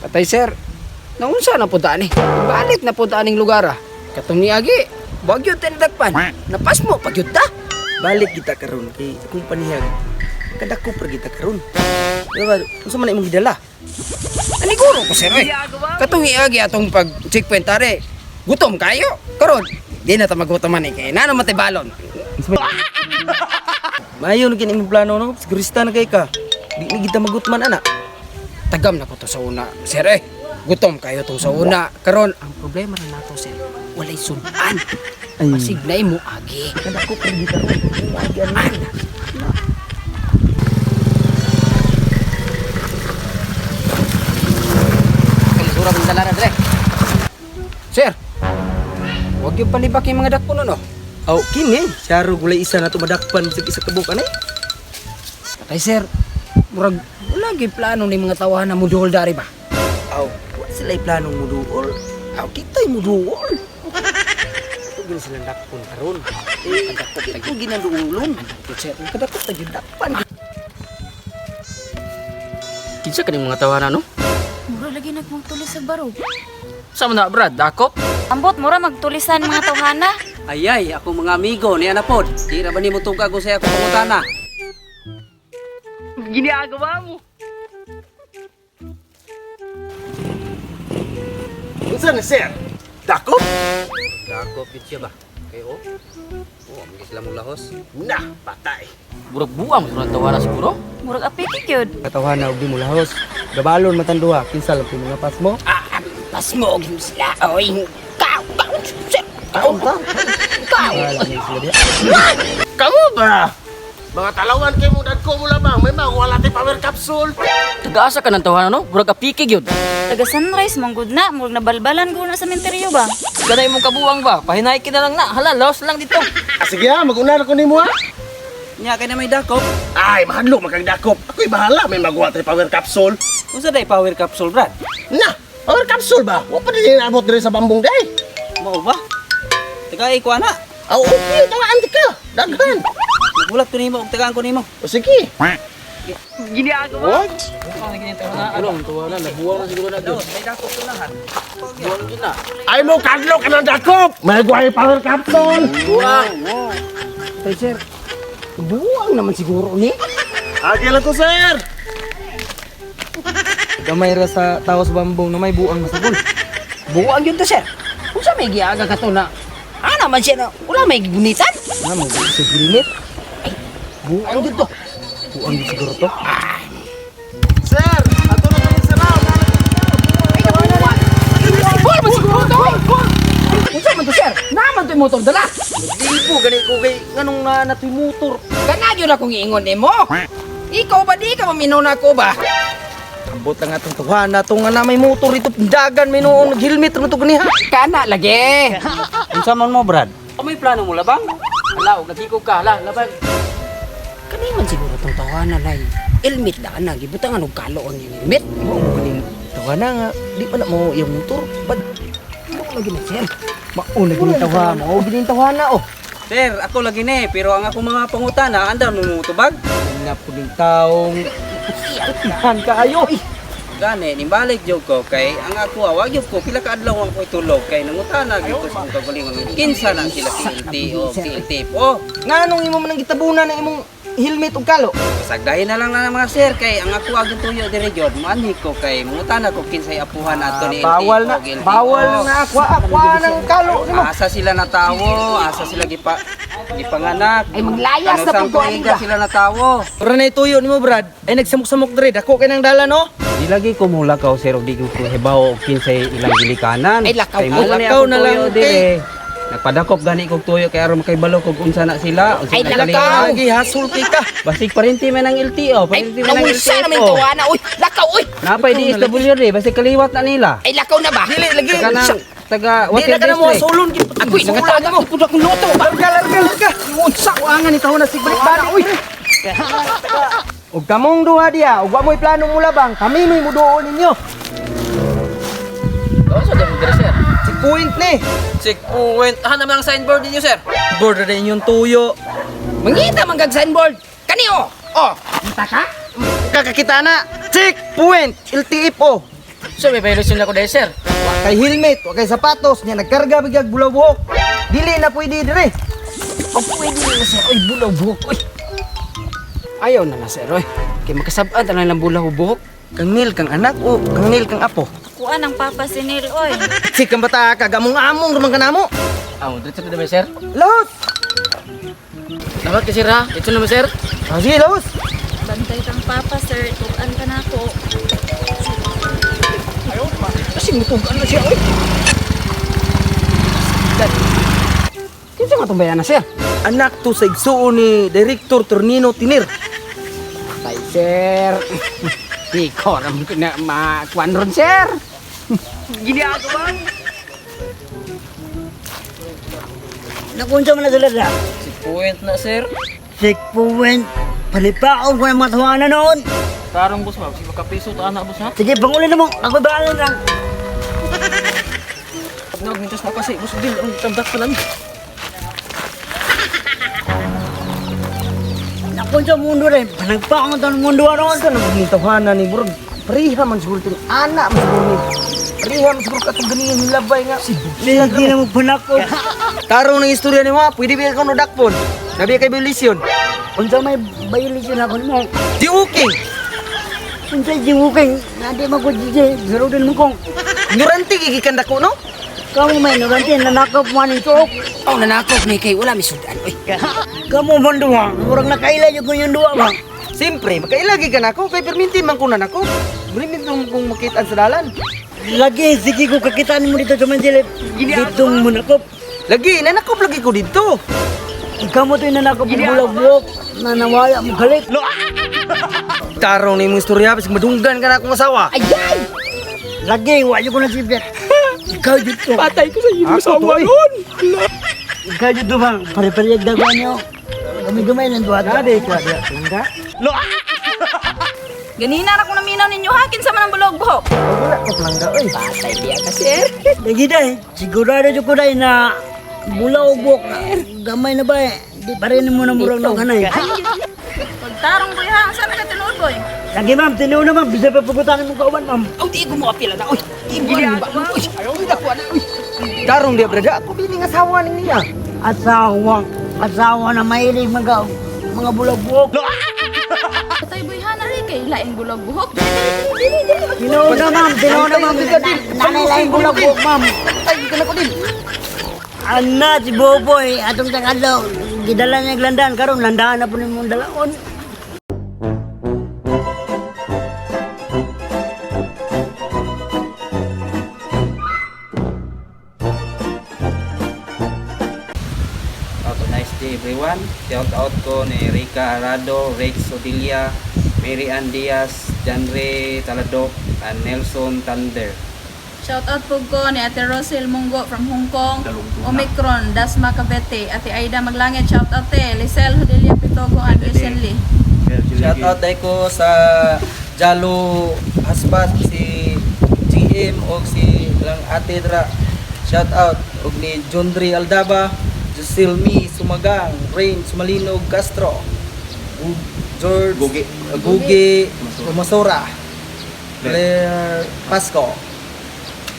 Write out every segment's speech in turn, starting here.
Patay sir, naunsa na po daan eh. Balik na po daan ning lugar ah. Katong niagi, bagyo tinadakpan. Napas mo, pagyud ta. Balik kita karon kay akong panihag. Kadako pra kita karon. Diba, unsa man imong gidala? Aniguro ko sir eh. Katong iagi atong pag checkpoint tare. Gutom kayo. Karon, di na ta magutoman eh. Kay nano matay balon. Maayo na gid imong plano no. Sigurista na kay ka. Di na kita magutman ana. Tagam na ko to sa una. Sir eh, gutom kayo tong sa una. Karon, ang problema na nato sir, walay sudan. Ay. Pasig na imo agi. Kadako pra kita karon. Agi ana. Ana. Kalisura kong dala na dre. Sir, huwag yung palibak yung mga dakpo nun, oh. Aw, kini, syaro gulay isa na tumadakpan bisag isa ka buok ani. Patay, sir. Murag, wala gyud plano ni mga tawahan na muduhol dari ba? Aw, wa sila planong muduol. Aw, kita'y muduol. Ito gina silang dakpon karon. Eh, kadako ito ginaduolon. Sir, Kadako ta gyud dakpan. Kinsa kaning mga tawanan no? Mura lagi nagmugtulis sa barog. Sa man na brad, dakop. Ambot, mura magtulisan mga tawhana. Ayay, ako mga amigo ni ana pod. Di ra ba nimo tugag ko sa ako pangutana? Ginagawa mo. Unsa ni sir? Dakop? Dakop gid siya ba? Kay oh. Oh, ang sila mong lahos. Na, patay. Murag buang mo ang tawanan siguro. Murag apiki gyud. Katawana og di mo lahos. Gabalon matan duha, kinsa lang mga pas mo? Ah, pas mo og sila. Oy, kaw, kaw, sir. Kaw, ta. kaw. Wala ni sila diha. Kamu ba? Mga talawan kay mong dagko mo lamang, may mga wala tay power capsule. Tagaasa ka ng tawanan no? Murag apiki gyud. Taga sunrise manggod na, murag nabalbalan ko na sa menteryo ba. Kanay imong kabuang ba? Pahinay na lang na. Hala, lahos lang dito. Ah, sige ha, mag-una na ko nimo ha. Nya kay na may dakop. Ay, mahadlok makang dakop. Ako'y bahala, may magawa tay power capsule. Unsa day power capsule brad? Na, power capsule ba? Wa pa din naabot diri sa bambong day. Mao ba? Taga ko ana. Aw, okay, tagaan ka. Daghan. Nagulat ko nimo og tagaan ko nimo. O sige. Ginagawa. What? Ano ang tawanan? Nabuang na siguro na gyud. May dakop to lahat. Buang gyud na. Ay mo kadlok ka ng dakop. May guhay power capsule. Buang. Patay, sir. Buang naman siguro ni. Agi lang ko, sir. Gamay ra sa tao sa bambong na may buang masagol. Buang yun to, sir. Unsa may giaga ka to na? Ana man siya na, wala may gunitan. Na mo sa helmet. Buang yun to. Buang gyud siguro to. Sir, ato na kami sir. Ay, nabuwan. Buang man siguro to. Unsa man to, sir? Naman to yung motor dala. Libo gani ko kay nganong na natoy motor. Kana gyud akong iingon nimo. Ikaw ba di ka maminaw na ako ba? Ambot lang atong tuhan na to nga na may motor ito dagan may noong nag-helmet ra man to ganiha. Kana lagi. Unsa man mo, Brad? O may plano mo labang? Hala, og nagikog ka, hala, labang. Kani man siguro tong tawanan ay helmet daan na gibutangan og kaloon yung helmet. Mao mo ganing tawana nga di pa na mo iyang motor. Bad Mao lagi na sir. mao na ganing tawa, mao ganing tawana oh. Sir, ako lagi ni, pero ang akong mga pangutana, andam mo mutubag. Na puning taong Tihan kaayo. Gani, nimbalik jud ko kay ang ako wag jud ko pila ka adlaw ang ko itulog kay nangutana gyud ko sa akong kaugalingon. Kinsa na sila si LTO, si LTO. Nganong imo man ang gitabunan ng imong helmet ug kalo? Pasagdahin na lang na mga sir kay ang ako aging tuyo diri jud, manhi ko kay mangutana ko kinsay apuhan ato ni LTO. Ah, Bawal na, og LTO. bawal na aqua aqua ng kalo nimo. Asa sila natawo, asa sila gipa gipanganak. Ay, maglayas na Kanusang pud ko, ani tuiga ba? sila natawo. Ora na ituyo nimo Brad. Ay nagsamok-samok dre, dako kay nang dala no. Di lagi ko mula ka sir og di ko hibaw og kinsay ilang gilikanan. Ay, lakaw Kay ka. mo ni Lakaw akong na lang, tuyo dire. Nagpadakop gani kog tuyo kay aron makaibalo kog unsa na sila. Unsa Ay, na lakaw. kalihan. Lagi hasol kay ka. Basig parinti man ang LTO, Ay, parinti man ang naunsa naman yung LTO. tawana. Uy, lakaw, uy. Napay DSWD, basig kaliwat na nila. Ay, lakaw na ba? Dili lagi. Taga nang taga Di water na ka na mo district. hasulon gid. Ako'y nangataga ko pud akong luto ba? Larga, larga, larga. Unsa kuangan ni taon na sig balik-balik uy. Og kamong duha diya, ug wa mo'y plano mo labang, kami mo'y muduol ninyo. Oh, so damo dire sir. Checkpoint ni. Checkpoint. Ah, naman ang signboard ninyo sir. Border na inyong tuyo. Mangita man kag signboard. Kani oh. Oh, kita ka? Kakakita na. Checkpoint. LTFO. Sir, may violation ako dahil, sir. Wa kay helmet, wa kay sapatos, nya nagkarga bigag bulaw buhok. Dili na pwede dire. Oh, pwede na sir. Oy, bulaw buhok. Oy. Ayaw na na, sir. Oy. Kay makasabaan talang lang bulaw buhok. Kang Neil kang anak o kang Neil kang apo. Kuan ang papa si Neil oy. Si kang bata ka gamong-among raman kanamo. Ah, diretso na naman, sir. Lahos. Salamat ka, sir, ha. Diretso naman, sir. Ah, sige, lahos. Bantay kang papa, sir. Tuan ka na ako. Kasi mutugan na siya, oy. Kinsa nga itong bayana, sir? Anak to sa igsuon ni Director Tornino Tinir. Tay, sir. Di ko alam ko na makuan ron, sir. Nakunsa man na sila sa Si point na, sir. checkpoint. Palipaon ko ng mga tawanan noon. Tarong boss ba? Si makapiso ta anak boss ha? Sige, panguli na mo. Ako bahala lang. Nag mintos na kasi boss din ang tambak pa lang. Nakunsa mundo rin. Panagpaon to ng mundo aron. Sa nang tawanan ni murag pareha man siguro itong anak man siguro ni. Pareha man siguro katong ganiyan nilabay nga. Lagi na mo panakot. Tarong ng istorya ni mo, pwede ba ikaw nodakpon? Nabi kay violation. Unsa may violation ako nimo. Di okay. Unsa jiwuking. Nadi mo ko jiji. Zero din mo kong. Ignorante gigikan dako no? Kamu may nuranti nanakop mo aning suok. Oh, nanakop ni kay wala mi sudan, oy. Kamu man duha. Murag nakaila jud ko yung duha ba. Siyempre, makailagi ka na ako kay perminti man ko na nako. Perminti man kong makitaan sa dalan. Lagi sige ko kakitaan mo dito sa Mansilip. Ditong munakop. Lagi, nanakop lagi ko dito. Ikaw mo to'y nanakop ng bulag buhok na nawala mo galit. Tarong na imong istorya, bisag madunggan ka na akong asawa. Lagi, wa ko na sibet. Ikaw dito. Patay ko sa iyo Ako to, eh. Ikaw dito bang? Pare-parehag dagwa niyo. Gamay-gamay ng duha. Dade ka, diya. Langga. Ganina ra ko naminaw ninyo ha. Kinsa man ang bulog buhok. Wala ko langga, oy. Patay diya ka, sir. Lagi day, sigurado jud ko day na bula o buhok. Gamay na ba eh. Di pa rin mo na murag na kanay. Pagtarong boy ha. Saan ka tinuod boy? Lagi ma'am, tinuo na ma'am. Bisa pa pagutanin mong kauban ma'am. Oh, di ko mo apila na, oy. Di mo ba? Oy, ayaw na ko na, oy. Tarong diya, brada. Ako bining asawa ning niya. Asawa, asawa na mahilig mga bulag buhok. Patay boy ha na rin kay laing bulog buhok. Tinuo na ma'am, tinuo na ma'am. Nanay laing bulag buhok ma'am. Ay, ka na ko din. Ana si Boboy, atong tagadlaw, gidala niya glandan karon landahan na po nimong dalaon. Have a nice day everyone. Shout out ko ni Rica Arado, Rex Odilia, Mary Ann Diaz, Janre Taladok, and Nelson Thunder. Shout out po ko ni Ate Rosel Munggo from Hong Kong, Omicron, Dasma Cavite, Ate Aida Maglangit, shout out te, Lisel Hodelia Pitogo and recently. Shout out dai ko sa Jalo husband si GM og si lang ate dra. Shout out og ni Jondri Aldaba, Joselmi Sumagang, Rain Sumalinog Castro, George Gugi. Gugi Umasora, Blair Pasco.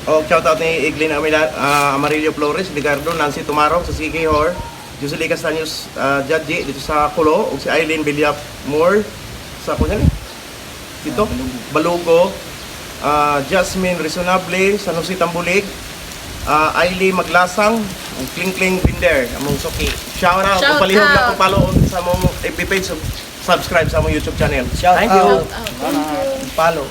O shout out ni Iglin Amarillo Flores, Ricardo Nancy Tumarong sa CK Hor, Joselie Castaños Jadji dito sa Kulo, ug si Eileen Villap Moore sa kunya ni dito Balugo, Jasmine Resonable sa Nusi Tambulig, Ailey Maglasang, ug Kling Kling Binder among suki. Shout out Shout ug palihog out. lang kung follow sa among FB page, subscribe sa among YouTube channel. Shout Thank you. out. Out. Follow.